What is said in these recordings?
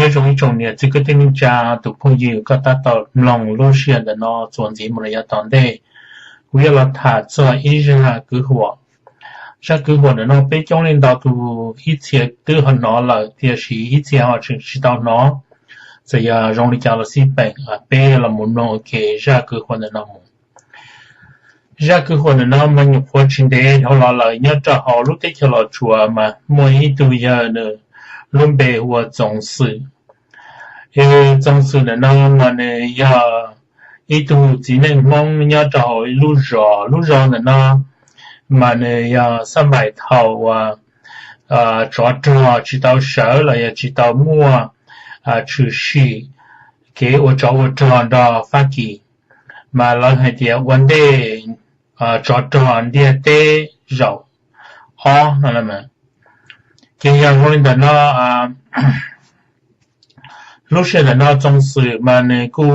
Nyob zoo ib tsoom niam txiv kwv tij neej tsa, tus phooj ywg koj tab tom mloog lub sij hawm ntawm no txuas ntxiv mus los yog tom ntej, kuv yuav los tham txog ib zaj kwv huam. Zaj kwv huam ntawm no peb coob leej ntau tus ib txhia twb ho hnov lawm, tiam sis ib txhia ho tseem tsis tau hnov. Txawm yog zoo li cas los xij peem, peb los mus mloog ua ke zaj kwv huam ntawm no mus. Zaj kwv huam ntawm no mas nyuam qhuav tsis ntev dhau los lawm, nyob rau hauv lub teb chaws Los Tsuas mas muaj ib tug yawg, nws lub npe hu ua Txoov Xwm. Txoov Xwm ntawm no mas nws yog ib tug txiv neej Hmoob nyob rau hauv ib lub zos. Lub zos ntawm no mas nws yog xab mais thaum uas tsov rog tsis tau sawv los yog tsis tau muaj tshwm sim kev ua tsov ua rog nrog Fab Kis, mas lawv hais tias ua ntej tsov rog ntiaj teb zaum ob no. Ces yog zoo li ntawm no, lub sij hawm ntawm no Txoov Xwm mas nws kuj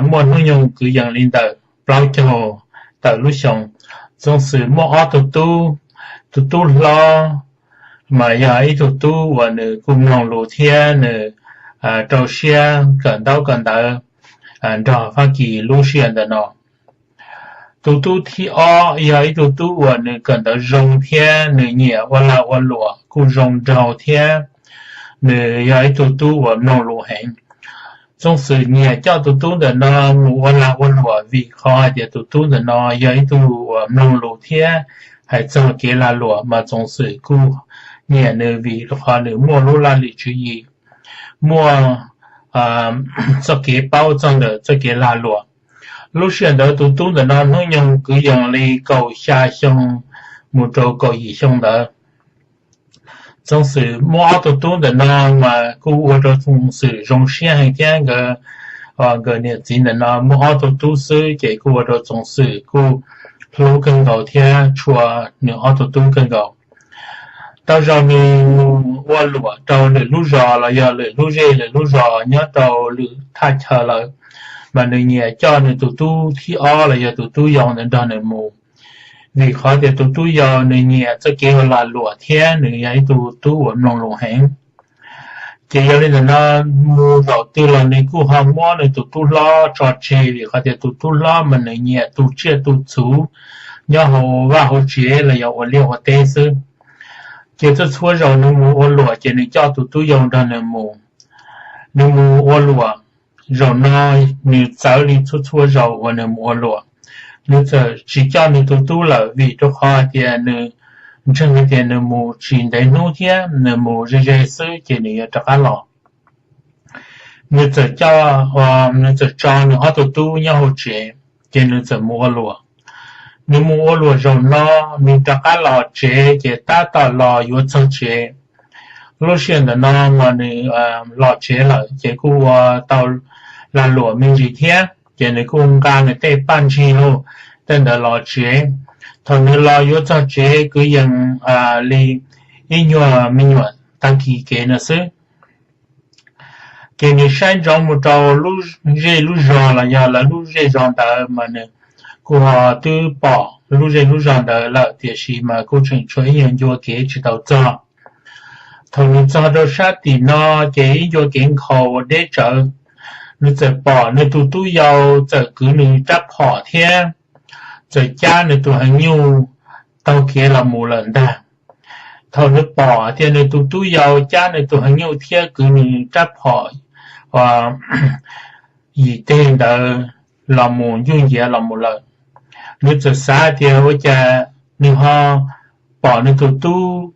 muaj hnub nyoog kwv yees li ntawm plaub caug tawm lub xyoo. Txoov Xwm muaj ob tug tub, tus tub hlob mas yog ib tug tub uas nws kuj mloog lus thiab nws rau siab kawm ntaub kawm ntawv nrog Fab Kis lub sij hawm ntawm no. Tus tub thib ob yog ib tug tub uas nws kawm ntawv zoo thiab nws nyiam ua lag ua luam kuj zoo nraug thiab nws yog ib tug tub uas mloog lus heev. Txoov Xwm nyiam coj tus tub ntawm no mus ua lag ua luam vim qhov hais tias tus tub ntawm no yog ib tug uas mloog lus thiab hais txog kev lag luam mas Txoov Xwm kuj nyiam nws vim qhov nws muaj lub laj lim tswv yim, muaj txoj kev paub txog ntawm txoj kev lag luam. Lub sij hawm ntawd tus tub ntawm no hnub nyoog kwv yees li kaum xya xyoo mus rau kaum yim xyoo ntawd. Txoov Xwm muaj ob tug tub ntawm no mas kuj ua rau Txoov Xwm zoo siab heev thiab nkawd, nkawd niam txiv ntawm no muaj ob tug tub xwb ces kuj ua rau Txoov Xwm kuj hlub kawg nkaus thiab tshua nws ob tug tub kawg nkaus. Tau zaum nws mus ua luam rau lwm lub zos los yog lwm lub zej lwm lub zos nyob rau lwm thaj chaw lawm, mas nws nyiam coj nws tus tub thib ob los yog tus tub yau ntawd nrog nws mus, vim qhov tias tus tub yau nws nyiam txoj kev ua lag luam thiab nws yog ib tug tub uas mloog lus heev. Ces yog li ntawm no, mus zaum twg los nws kuj ho muab nws tus tub hlob tso tseg vim qhov tias tus tub hlob mas nws nyiam tu tsiaj tu txhuv nyob hauv vaj hauv tsev los yog ua liaj ua teb xwb. Ces txhua txhua zaus nws mus ua luam ces nws coj tus tub yau nrog nws mus. Nws mus ua luam, zaum no nws txawv li txhua txhua zaus uas nws mus ua luam. Nws txawm tsis coj nws tus tub lawm vim rau qhov hais tias nws ntseeg hais tias nws mus tsis ntev hnub thiab nws mus ze ze xwb ces nws yuav rov qab los. Nws txawm coj, nws txawm tso nws ob tug tub nyob hauv tsev, ces nws txawm mus ua luam. Nws mus ua luam zaum no, nws rov qab los tsev ces tab tom los yuav txog tsev. Lub sij hawm ntawm no mas nws los tsev lawm ces kuj ua tau lag luam me ntsis thiab ces nws kuj nqa nws tej paj ntsig lauj, tej ntawd los tsev. Thaum nws los yuav txog tsev kwv yees li ib nyuag me nyuam tag kis kev no xwb, ces nws saib ntsoov mus rau lub zej lub zos los yog lawv lub zej zos ntawd mas nws kuj ho twb pom lub zej lub zos ntawd lawm tiam sis mas kuj tseem tshuav ib nyuag ncua kev tsis tau txog. Thaum nws txog rau sab tim no ces ib ncua kev nkhaus deb tsawv, nws txawm pom nws tus tub yau txawm kwv nws rab phom thiab txawm cab nws tus heev nyuj taug kev los mus lawm ntag. Thaum nws pom tias nws tus tub yau cab nws tus heev nyuj thiab kwv nws rab phom yim teg ntawd los mus ncuj nciav los mus lawm, nws txawm xav tias ua cas nws ho pom nws tus tub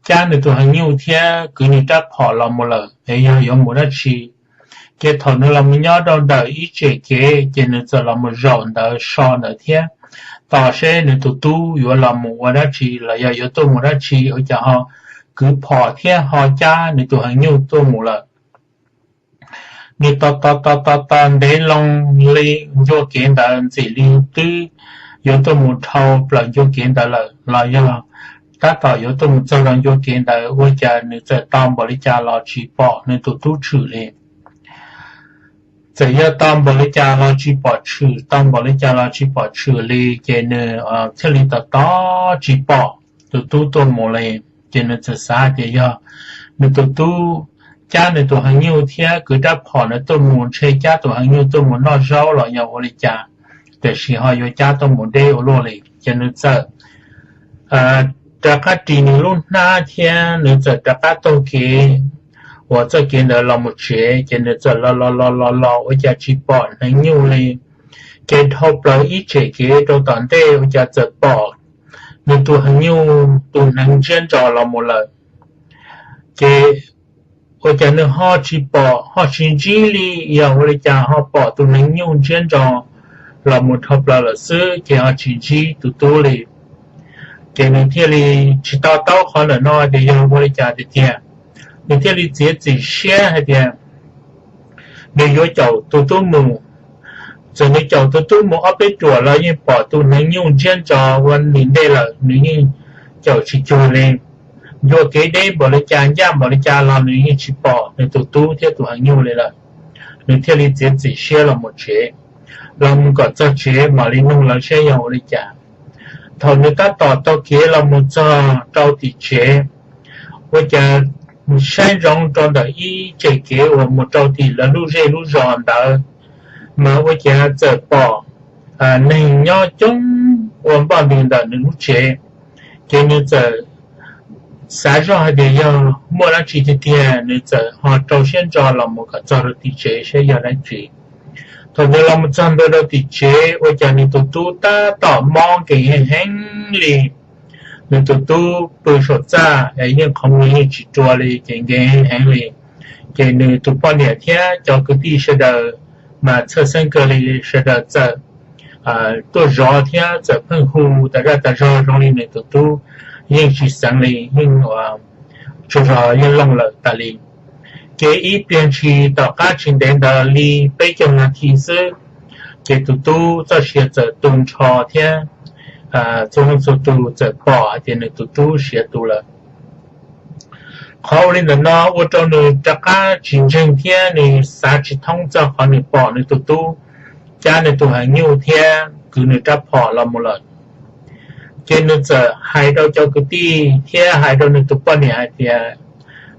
cab nws tus heev nyuj thiab kwv nws rab phom los mus lawm es yog yuav mus dab tsi. Ces thaum nws los mus nyob rau ntawm ib tsem kev ces nws txawm los mus zaum ntawd so ntawd thiab, tos seb nws tus tub yuav los mus ua dab tsi los yog yuav tuaj mus dab tsi, ua cas ho kwv phom thiab ho cab nws tus heev nyuj tuaj mus lawm. Nws tos tos tos tos tos ntev loo li ncua kev ntawd ntxim li twb yuav tuaj mus dhau plaws ncua kev ntawd lawm los yog tab tom yuav tuaj mus txog rau ncua kev ntawd ua cas nws txawm tos npaum li cas los tsis pom nws tus tub tshwm li. Txawm yog tos npaum li cas los tsis pom tshwm, tos npaum li cas los tsis pom tshwm li, ces nws thiaj li tos tos tsis pom tus tub tuaj mus li. Ces nws txawm xav hais tias yog nws tus tub cab nws tus heev nyuj thiab kwv rab phom nws tuaj mus, ntshe cab tus heev nyuj tuaj mus noj zaub los yog ua li cas, tiam sis ho yuav cab tuaj mus deb ua luaj li. Ces nws txawm rov qab ris nws lub hnab thiab nws txawm rov qab taug kev uas txoj kev ntawd los mus tsev. Ces nws txawm los los los los los ua cas tsis pom heev nyuj li. Ces dhau plaws ib tsem kev rau tom ntej ua cas txawm pom nws tus heev nyuj tus hneev ntsiab ntso los mus lawm. Ces ua cas nws ho tsis pom ho tsis ntsib li, yog ua li cas ho pom tus hneev nyuj ntsiab ntso los mus dhau plaws lawm xwb ces ho tsis ntsib tus tub li. Ces nws thiaj li tsis to taub qhov ntawm no tias yog ua li cas tiag tiag. Nws thiaj li txiav txim siab hais tias nws yuav caum tus tub mus. Txawm nws caum tus tub mus ob peb ruam los yeej pom tus hneev nyuj ntsiab ntso ua nws ntej lawm, nws yeej caum tsis cuag li. Ncua kev deb npaum li cas ncaj npaum li cas los nws yeej tsis pom nws tus tub thiab tus heev nyuj li lawm. Nws thiaj li txiav txim siab los mus tsev, los mus kom txog tsev mam li nug lawv saib yog ua li cas. Thaum nws tab tom taug kev los mus txog rau tim tsev, ua cas saib ntsoov rau ntawm ib tsem kev uas mus rau tim lawv lub zej lub zos ntawd, mas ua cas txawm pom neeg nyob coob ua npoj ntws ntawm nws lub tsev. Ces nws txawm xav zoj hais tias yog muaj dab tsi tiag tiag, nws txawm ho rau siab ntso los mus kom txog rau tim tsev saib yog dab tsi. Thaum nws los mus txog ntua rau tim tsev ua cas nws tus tub tab tom mob nkees heev heev li. Nws tus tub pw saum txaj es yeej qhov muag yeej tsis rua li ces nkees heev heev li. Ces nws tus poj niam thiab cov kwv tij sawv daws mas txhawj xeeb kawg li, sawv daws txawm tuaj zov thiab txawm pheej hu tas zaj tas zog zoo li nws tus tub yeej tsis xeev li, yeej tsaug zog yeej looj lawm tas li. Ces ib pliag ntshis tom qab tsis ntev ntawd li peb caug nas this xwb, ces tus tub txoj sia txawm tu nrho thiab txhua leej txhua tus txawm pom hais tias nws tus tub siav tu lawm. Qhov ua li ntawm no ua rau nws rov qab tsis ntseeg thiab nws xav tsis thoob txog qhov nws pom nws tus tub cab nws tus heev nyuj thiab kwv nws rab phom los mus lawm. Ces nws txawm hais rau cov kwv tij thiab hais rau nws tus poj niam hais tias,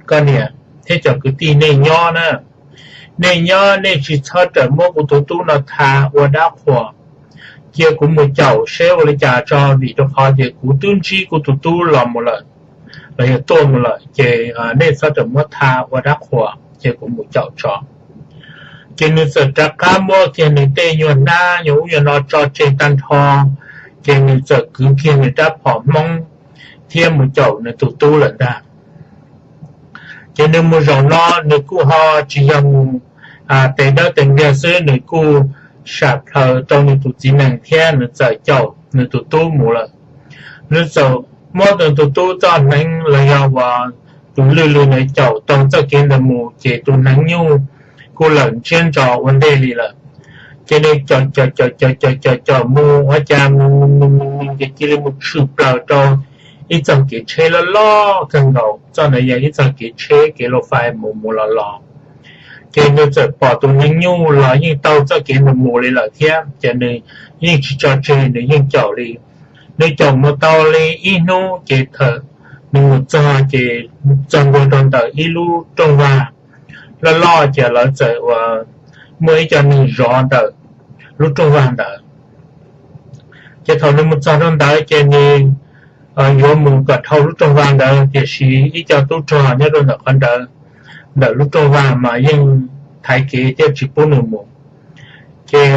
koj niam thiab cov kwv tij nej nyob na, nej nyob nej tsis txhob rawm muab kuv tus tub no tha ua dab qhuas. Cia kuv mus caum seb ua li cas tso, vim rau qhov tias kuv twb ntsib kuv tus tub los mus lawm, los yog tuaj mus lawm, ces nej txhob rawm muab tha ua dab qhuas, cia kuv mus caum tso. Ces nws txawm rov qab muab kiag nws tej nyuag hnab nyuag ub nyuag no tso tseg tag nrho, ces nws txawm kwv kiag nws rab phom hmoob thiab mus caum nws tus tub lawm ntag. Ces nws mus zaum no nws kuj ho tsis yog mus tes dawb tes npiag xwb, nws kuj sam plaws rau nws tus txiv nees thiab nws txawm caum nws tus tub mus lawm. Nws txawm muab nws tus tub txoj hneev los yog uas tus lwj lwg ntawd caum taug txoj kev ntawd mus, ces tus hneev nyuj kuj lawm ntsiab ntso ua ntej li lawm. Ces nws caum caum caum caum caum caum mus ua cas mus mus mus mus mus ces cia li mus tshwm plaws rau ib txoj kev tsheb loj loj kawg nkaus, txoj ntawd yog ib txoj kev tsheb kev lauj fais mus mus los los. Ces nws txawm pom tus hneev nyuj los yeej taug txoj kev ntawd mus li lawm thiab, ces nws yeej tsis tso tseg, nws yeej caum li. Nws caum mus tau li ib hnub ces thaum nws mus txog ces txog ntua rau ntawm ib lub rooj vag loj loj, ces lawv txawm ua muaj ib co neeg zov ntawm lub rooj vag ntawd. Ces thaum nws mus txog rau ntawd ces nws yuav mus kom dhau lub rooj vag ntawd, tiam sis ib co tub rog nyob rau ntawm qhov ntawd, ntawm lub rooj vag mas yeej thaiv kev thiab tsis pub nws mus. Ces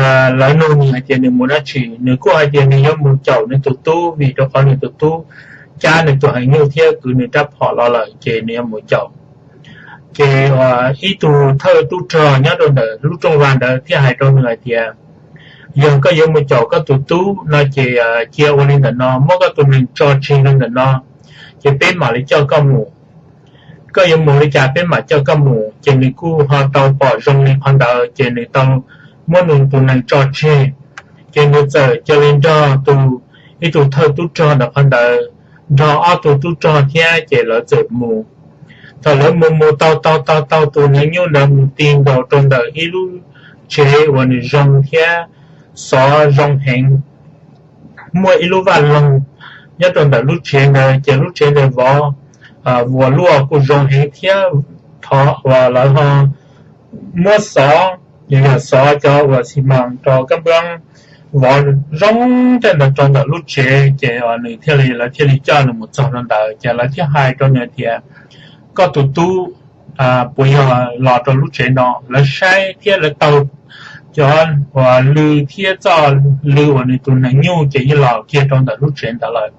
lawv nug nws hais tias nws mus dab tsi, nws kuj hais tias nws yuav mus caum nws tus tub, vim rau qhov nws tus tub cab nws tus heev nyuj thiab kwv nws rab phom los lawm, ces nws yuav mus caum. Ces ib tug thawj tub rog nyob rau ntawm lub rooj vag ntawd thiaj hais rau nws hais tias, yog koj yuav mus caum koj tus tub no ces cia ua li ntawm no, muab koj tus nees tso tseg li ntawm no, ces peb mam li coj koj mus. koj yuav mus li cas peb mam coj koj mus. Ces nws kuj ho tau pom zoo li qhov ntawd ces nws tau muab nws tus nees tso tseg. Ces nws txawm cia li nrog tus, ib tug thawj tub rog ntawm qhov ntawd nrog ob tug tub rog thiab ces lawv txawm mus. Thaum lawv mus mus tau tau tau tau tus nees nyuj ntawd mus ti nkaus rau ntawm ib lub tsev uas nws zoo thiab xov zoo heev, muaj ib lub vaj loog nyob rau ntawm lub tsev ntawd ces lub tsev ntawd vov vuas luaj kuj zoo heev thiab. Thov uas lawv ho muab xov, yog xov cov uas xi mas rau kab npab vov zoo tej ntawd rau ntawm lub tsev ces nws thiaj li, lawv thiaj li coj nws mus txog rau ntawd ces lawv thiaj hais rau nws tias, koj tus tub puas yog los rau lub tsev no? Lawv saib thiab lawv taug cov uas lw thiab txoj lw uas nws tus nees nyuj ces yeej los kiag rau ntawm lub tsev ntawd lawm.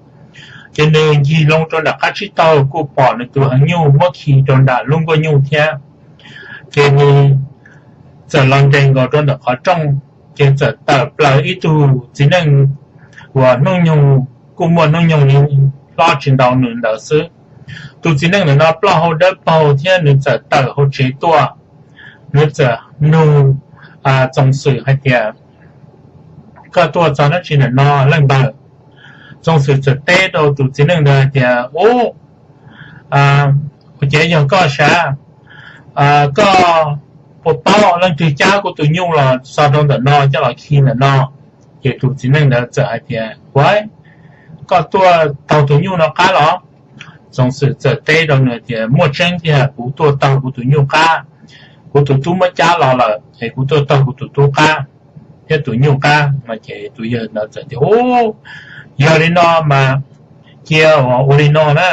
Ces nws ncig loo rau nram qab tsib taug kuj pom nws tus heev nyuj muab khi rau nram lub nkuaj nyuj thiab. Ces nws txawm los nres nkaus rau ntawm qhov rooj, ces txawm tawm plaws ib tug txiv neej uas hnub nyoog kuj muaj hnub nyoog li hlob tsis ntau nws ntawd xwb. Tus txiv neej ntawm no plaub hau dawb paug thiab nws txawm tawm hauv tsev tuaj. Nws txawm nug Txoos Xwm hais tias, koj tuaj txog dab tsi ntawm no leej npawg? Txoos Xwm txawm teb rau tus txiv neej ntawd hais tias, ub, ua cas yog koj sav? Koj puas paub leej twg cab kuv tus nyuj los txog rau ntawm no coj los khi ntawm no? Ces tus txiv neej ntawd txawm hais tias, ua, koj tuaj taug tus nyuj no qab los? Txoos Xwm txawm teb rau nws tias, muaj tseeb tiag, kuv tuaj taug kuv tus nyuj qab. Kuv tus tub muab cab los lawm es kuv tuaj taug kuv tus tub qab thiab tus nyuj qab no. Ces tus yawg ntawd txawm tias, ub, yog li no mas cia ua li no na,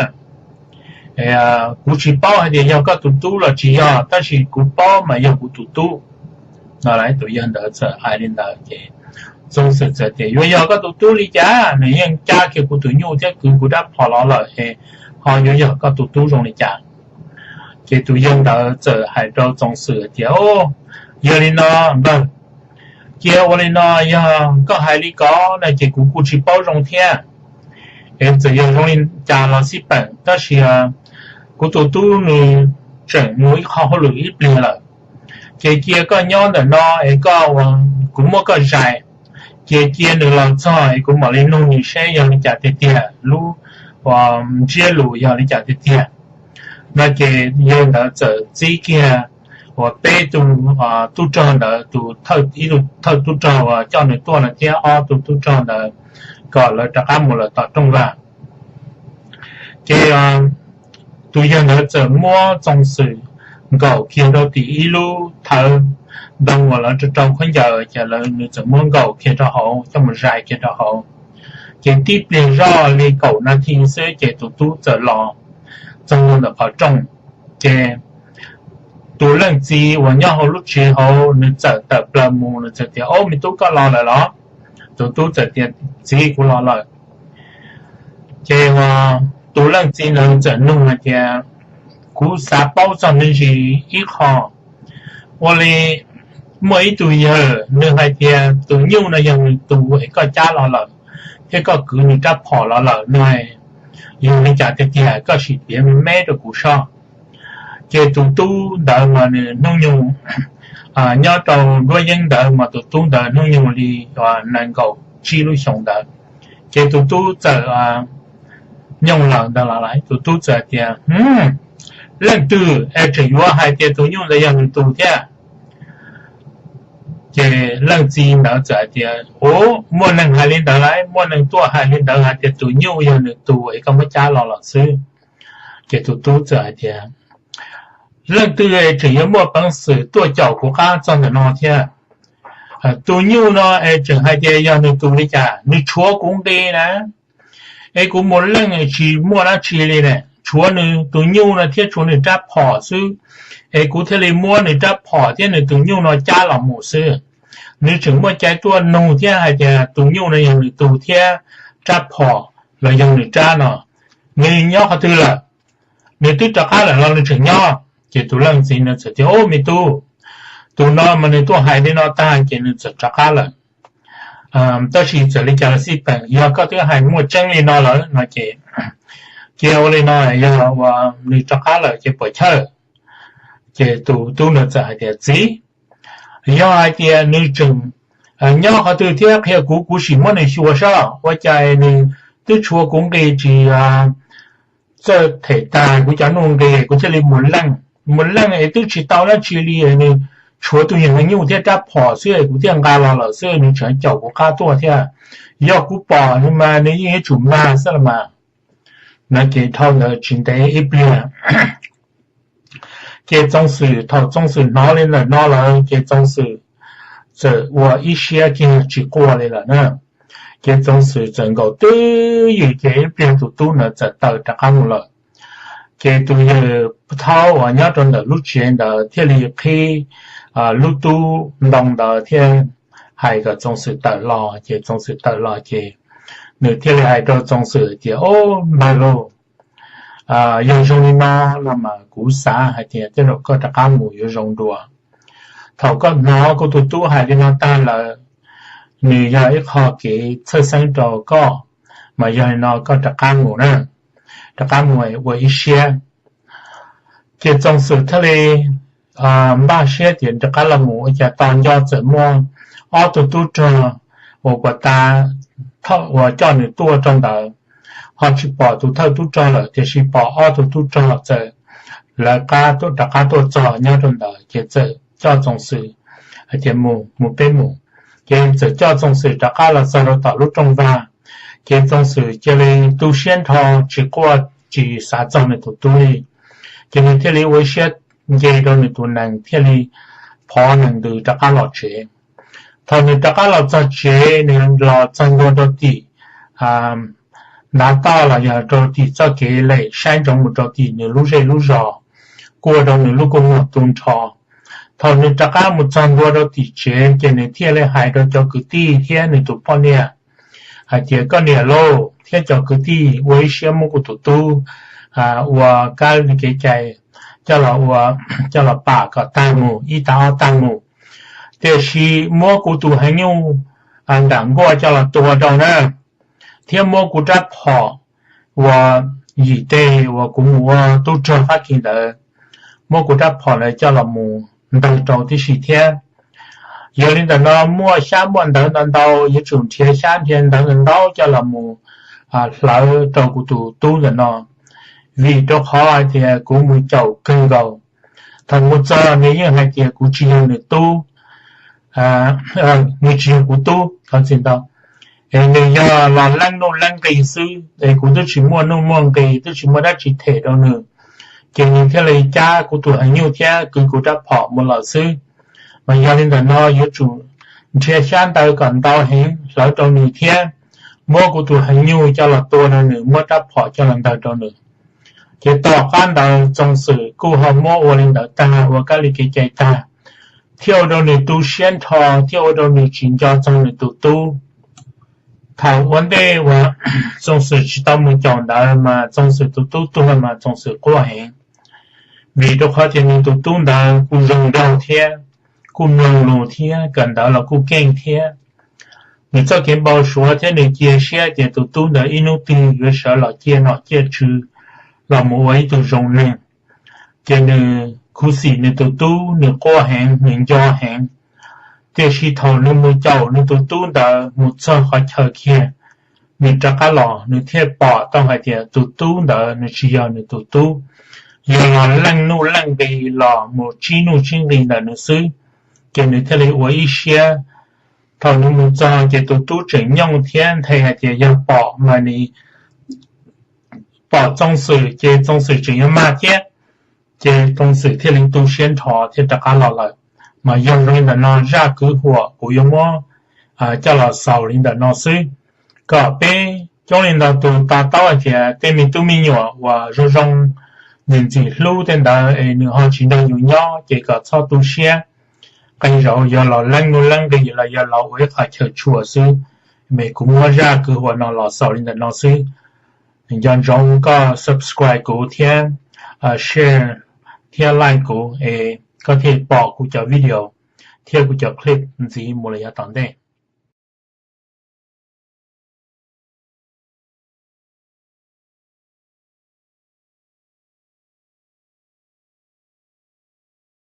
kuv tsis paub hais tias yog koj tus tub los tsis yog, tab sis kuv paub mas yog kuv tus tub no. Tus yawg ntawd txawm hais li ntawd ces Txoos Xwm txawm tias, yuav yog koj tus tub li cas? Nws yeej cab kiag kuv tus nyuj thiab kwv kuv rab phom los lawm es ho yuav yog koj tus tub zoo li cas? Ces tus yawg ntawd txawm hais rau Txoos Xwm tias, yog li no npawg, cia ua li no, yog koj hais li ko no ces kuv kuj tsis paub zoo thiab. Es txawm yog zoo li cas los xij peem, tab sis kuv tus tub nws tseem mus ib qho hauj lwm ib pliag lawm. Ces cia koj nyob ntawm no es koj, kuv muab koj zais, ces cia nws los txog es kuv mam li nug nws seb yog li cas tiag tiag, lub ntsiab lus yog li cas tiag tiag no. Ces yawg ntawd txawm txib kiag uas peb tug tub rog ntawd, tus thawj, ib tug thawj tub rog uas coj nws tuaj no thiab ob tug tub rog ntawd kom lawv rov qab mus lawm tom rooj vag. Ces tus yawg ntawd txawm muab Txoos Xwm nkaum kiag rau tim ib lub thawv ntoo uas lawv rau rau khaub ncaws, ces lawv, nws txawm muab nkaum kiag rau hauv coj mus zais kiag rau hauv. Ces tib pliag zoj li kaum nas this xwb ces tus tub txawm los txog ntawm qhov rooj. Ces tus leej txiv uas nyob hauv lub tsev hauv nws txawm tawm plaws mus, nws txawm tias, ob, me tub, koj los lawm los? Tus tub txawm tias, txiv, kuv los lawm. Ces tus leej txiv ntawd txawm nug hais tias, kuv xav paub txog me ntsis ib qho. Ua li muaj ib tug yawg nws hais tias tus nyuj no yog nws tus es koj cab los lawm thiab koj kwv nws rab phom los lawm no, yog li cas tiag tiag koj sim piav me me rau kuv soj. Ces tus tub ntawd mas nws hnub nyoog nyob rau nruab yeeb ntawd mas tus tub ntawd hnub nyoog li nees nkaum tsib lub xyoos ntawd. Ces tus tub txawm nyooj lawm ntawd los lawm, tus tub txawm hais tias, leej twg es tseem yuav hais tias tus nyuj ntawd yog nws tus thiab? Ces leej txiv ntawd txawm hais tias, ub, muaj neeg hais li ntawd lawm, muaj neeg tuaj hais li ntawd hais tias tus nyuj yog nws tus es koj muab cab los lawm xwb. Ces tus tub txawm hais tias, leej twg es tseem yuav muaj peev xwm tuaj caum kuv qab txog ntawm no thiab? Tus nyuj no es tseem hais tias yog nws tus li cas? Nws tshuav kuv nqi na, es kuv mus leej tsis muaj dab tsi li ne, tshuav nws tus nyuj no thiab tshuav nws rab phom xwb, es kuv thiaj li muab nws rab phom thiab nws tus nyuj no cab los mus xwb. Nws tseem muaj cai tuaj nug thiab hais tias tus nyuj no yog nws tus thiab rab phom los yog nws rab no, nws nyob qhov twg lawm? Nws twb rov qab lawm los nws tseem nyob? Ces tus leej txiv no txawm tias, ub, me tub, tus no mas nws tuaj hais li no tag ces nws txawm rov qab lawm. Tab sis txawm li cas los xij peem, yog koj twb hais muaj tseeb li no lawm no ces, Tiag ua li no yog uas nws rov qab lawm ces puas chawj? Ces tus tub ntawd txawm hais tias, Txiv, yog hais tias nws tseem nyob qhov twg thiab qhia kuv, kuv sim muab nws xyuas saib, ua cas nws twb tshuav kuv nqi tsis txawj them tag kuv cov nuj nqis, kuv thiaj li mus leej, mus leej es twb tsis tau dab tsi li, nws tshuav tus yawg nyuj thiab rab phom xwb kuv thiaj nqa los lawm xwb, nws tseem caum kuv qab tuaj thiab. Yog kuv pom nws mas nws yeej yuav tsum mag xwb los mas. No ces dhau ntawd tsis ntev ib pliag, ces Txoov Xwm, thaum Txoov Xwm hnov li ntawm no lawm ces Txoov Xwm txawm ua ib siab kiag tsis quaj li lawm na. Ces Txoov Xwm txawm nkaum twj ywm ces ib pliag tus tub ntawd txawm tawm rov qab mus lawm. Ces tus yawg thaub uas nyob rau ntawm lub tsev ntawd thiaj li qhib lub tub ntoo ntawd thiab hais kom Txoov Xwm tawm los. Ces Txoov Xwm tawm los ces nws thiaj li hais rau Txoov Xwm tias, Au, npawg lauj, yog zoo li no no mas kuv xav hais tias tej zaum koj rov qab mus yuav zoo dua. Thaum koj hnov kuv tus tub hais li no tag lawm, nws yog ib qho kev txhawj xeeb rau koj, mas yog li no koj rov qab mus na, rov qab mus ua ib siab. Ces Txoov Xwm thiaj li npaj siab tias rov qab los mus, ua cas tos nco txawm muaj ob tug tub rog uas puag ta uas coj nws tuaj rau ntawd, ho tsis pom tus thawj tub rog lawm, tiam sis pom ob tug tub rog txawm lawv qab rov qab tuaj txog nyob rau ntawd, ces txawm coj Txoov Xwm hais tias, Mus, mus peb mus. Ces txawm coj Txoov Xwm rov qab los txog rau tom lub rooj vag, ces Txoov Xwm cia li tu siab nrho, tsis quaj tsis xav txog nws tus tub li. Ces nws thiaj li ua ib siab nce rau nws tus nees thiaj li phov nees ntws rov qab los tsev. Thaum nws rov qab los txog tsev, nws los txog ntua rau tim ntav toj los yog rau tim txoj kev lem saib ntsoov mus rau tim nws lub zej lub zos, kuj ua rau nws lub kua muag tu nrho. Thaum nws rov qab mus txog ntua rau tim tsev ces nws thiaj li hais rau cov kwv tij thiab nws tus poj niam hais tias, Koj niam lauj thiab cov kwv tij, ua ib siab muab kuv tus tub ua kab li kev cai coj los ua, coj los pam kom tag mus ib tag ob tag mus, tiam sis muab kuv tus heev nyuj nram nkuaj coj los tua rau na, thiab muab kuv rab phom uas yim teg uas kuv mus ua tub rog Fab Kis ntawd, muab kuv rab phom ntawd coj los mus ntawg rau tib si thiab. Yog li ntawm no muaj xyab muaj ntawv ntau ntau, yuav tsum nrhiav xyab nrhiav ntawv ntau ntau coj los mus hlawv rau kuv tus tub ntawm no, vim rau qhov hais tias kuv mus caum kawg nkaus. Thaum mus txog nws yeej hais tias kuv tsis yog nws tub, nws tsis yog kuv tub, thov txim ntau, es nws yog los leej nuj leej nqi xwb, es kuv twb tsis muaj nuj muaj nqi, twb tsis muaj dab tsi them rau nws, ces nws thiaj li cab kuv tus heev nyuj thiab kwv kuv rab phom mus lawm xwb. Mas yog li ntawm no yuav tsum nrhiav xyab ntawv kom ntau heev hlawv rau nws thiab muab kuv tus heev nyuj coj los tua rau nws, muab rab phom coj los ntawg rau nws. Ces tom qab ntawd Txoov Xwm kuj ho muab ua li ntawd tag, ua kab li kev cai tag, thiaj ua rau nws tu siab nrho, thiaj ua rau nws tsis nco txog nws tus tub. Thaum ua ntej uas Txoov Xwm tsis tau mus caum ntawd mas Txoov Xwm tus tub tuag mas Txoov Xwm quaj heev, vim rau qhov tias nws tus tub ntawd kuj zoo nraug thiab, kuj mloog lus thiab, kawm ntawv los kuj keej thiab. Nws txoj kev npau suav thiab nws cia siab tias tus tub ntawd ib hnub twg yuav sawv los ciaj nom ciaj tswv, los mus ua ib tug zoo neeg. Ces nws khuv xim nws tus tub, nws quaj heev, nws nco heev. Tiam sis thaum nws mus caum nws tus tub ntawd mus txog qhov chaw kiag, nws rov qab los nws thiaj pom tau hais tias tus tub ntawd nws tsis yog nws tus tub, yog los leej nuj leej nqi los mus tsib nuj tsib nqi ntawm nws xwb. Ces nws thiaj li ua ib siab. Thaum nws mus txog ces tus tub tseem nyooj thiab nthe hais tias yog pom mas nws pom Txoov Xwm ces Txoov Xwm tseem yuav mag thiab. Ces Txoov Xwm thiaj li tu siab nrho thiab rov qab los lawm. Mas yog zoo li ntawm no zaj kwv huam kuv yuav muab coj los xaus li ntawm no xwb, kom peb coob li ntau tus to taub hais tias tej me tub me nyuam uas zoo zoo, ntxim ntxim hlub tej ntawd es nws ho tsis nrog yus nyob ces kom txhob tu siab. Qee zaum yog los leej nuj leej nqi los yog los ua ib qho chaw tshua xwb. Mas kuv muab zaj kwv huam no los xaus li ntawm no xwb. Nco ntsoov koj subscribe kuv thiab share thiab like kuv es koj thiaj pom kuv cov video thiab kuv cov clip ntxiv mus los yav tom ntej.